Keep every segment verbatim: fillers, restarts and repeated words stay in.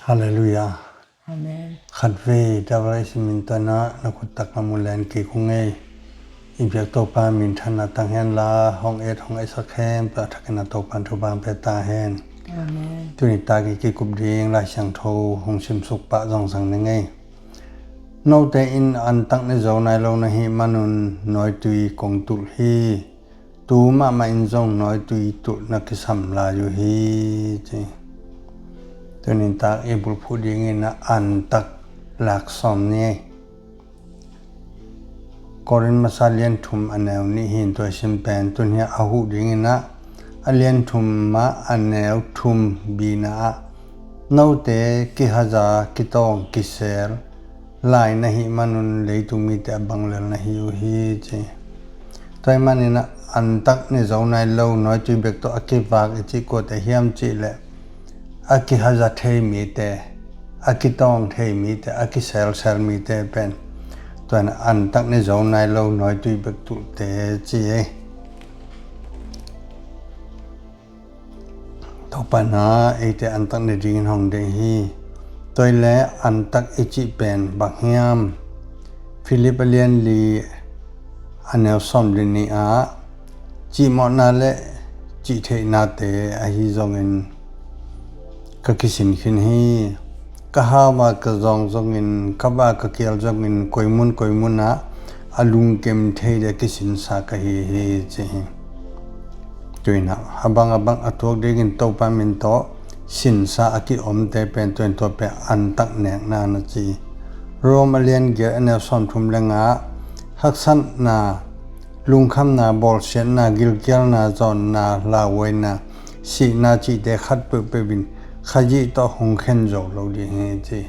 Halleluiah. Amen. Khatvei David Simintana na khuttak lam uh len kik ung ei. I biak Topa minthanna tang hen la, hong et hong etsak hen, pia thakin a Topa thupha pe ta hen. Amen. Tuni tak i kikup ding Lai Siangtho hong simsuk pah zongzang ning ei. Note in antak ne zo nai lo na hih manun nawitui kong tulh hi. Tu mahmah in zong nawitui tulh na kisam lai uh hi, ci. Tunin tak i bulphuh dingin a antak lak sawm ni. Korin masa lian thum a neu nih hin tua sim pen tun hi a huh dingin a lian thum mah a neu thum bina ah note kihaza kitawng kisel lai na hih manun leitung mite a bang lel na hi uh hi, ci. Tua ahih manin a antak ne zo nai lo nawitui bek tawh a kivak i cih kuate hiam cih leh a kihaza thei mite, a kitawng thei mite, a kiselsel mite pen tua in a antak ne zo nai lo nawitui bek tulhte ci ei. Topa in eite antak ne dingin hong deih hi. Tua hi leh antak i cih pen bang hiam? Filip a lian li a neu sawm li nih ah cihmawhna le cihtheihnate ahi zongin ka kisin khin hi. Ka hau a ka zawng zongin, ka va ka kial zongin, koimun koimun ah a lungkem thei le kisinsa ka hi hi, ci hi. Tuin a bang a bang a tuak dingin Topa min tawh sinsa a kiomte pen tuin tua pen antak nekna na ci. Rom a lian giat a neu sawm thum le nga ah haksatna, lungkhamna, bawlsiatna, gilkialna, zawnna, lauhuaina, sihna cihte khat peuhpeuh in Khazih tawh hong khen zo lo ding hi, ci.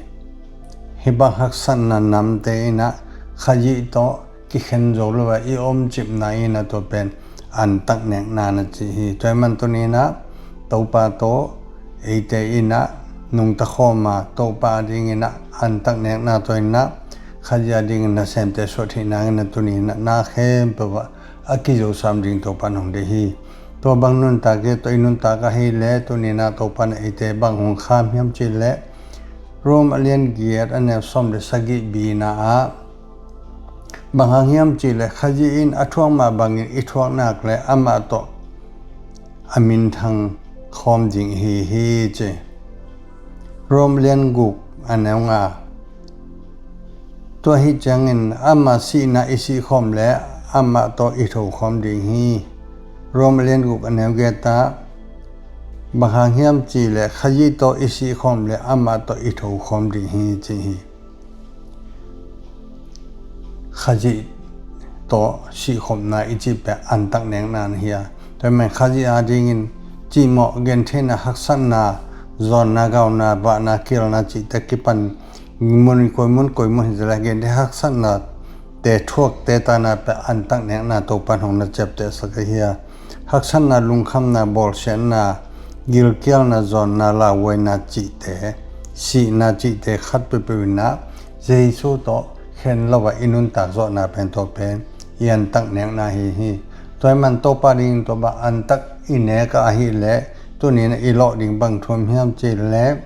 Hih bang haksatna namte in a Khazih tawh kikhen zo lo a i omcipna in a tua pen antak nekna na ci hi. Tua ahih man tunin a Topa tawh eite in a nungta khawm a Topa a dingin a antak nekna tua in a Khazih a dingin nasemte suah theih nangin a tunin a na khempeuh ah a kizosam ding Topa in hong deih hi. Tua bang nuntak i tawh i nuntak ahih leh tunin a Topa in eite bang hong kham hiam cih leh Rom a lian giat a neu sawm le sagih bina ah bang hang hiam cih leh Khazih in a thuak mah bangin i thuak nak leh amah tawh a minthang khawm ding i hi hi, ci. Rom lian guk a neu nga. Tua ahih ciangin ama sihna i sih khawm leh amah tawh i tho khawm ding hi. Rom lian guk a neu giat ah bang hang hiam cih leh Khazih tawh i sih khawm leh amah tawh i tho khawm ding hi, ci hi. Khazih tawh sihkhopna i cih pen antak nekna na hi a. Tua ahih man Khazih a dingin cihmawh, gentheihna, haksatna, zawnna, gauna, vahna, kialna cihte kipan mun koimun koimun hi zia leh gentheih haksatnate thuakte tana pen antak nekna Topa in hong na ciaptehsak ahi a. Haksatna, lungkhamna, bawlsiatna, gilkialna, zawnna, lauhuaina cihte, sihna cihte khat peuhpeuh in a Jesu tawh khen lo a i nuntak zawhna pen tua pen i antak nekna hi hi. Tua ahih man Topa dingin tua bang antak i nek a ahih leh tunin a i lawh ding bang thu hiam cih leh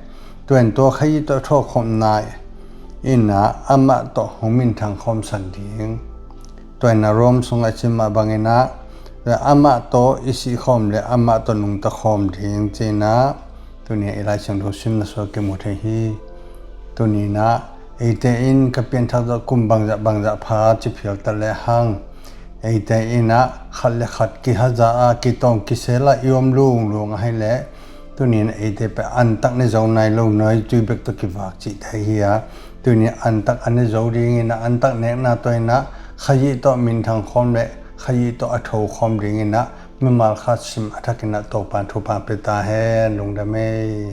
tua in tua Khazih tawh thawhkhopna in a amah tawh hong minthang khawmsak ding. Tua in a Rom sungah i sim mah bangin a amah tawh i sih khawm leh amah tawh nungta khawm ding ci-in a tuni a i Lai Siangtho simna sungah kimu thei hi. Tuni in a eite in ka pianthak zawh kum bangzah bangzah pha ci phial ta lehang eite in a khat le khat kihaza a kitawng kisel a i om lungluang ahih leh tuni in a eite pen antak ne zo nai lo nawitui bek tawh kivak cihte hi a. Tuni in antak a ne zo dingin a antak nekna tua in a Khazih tawh minthang khawm leh Khazih tawh a tho khawm dingin a mimal khat sim a thakin a Topa in thupha pe ta hen. Lungdam ei.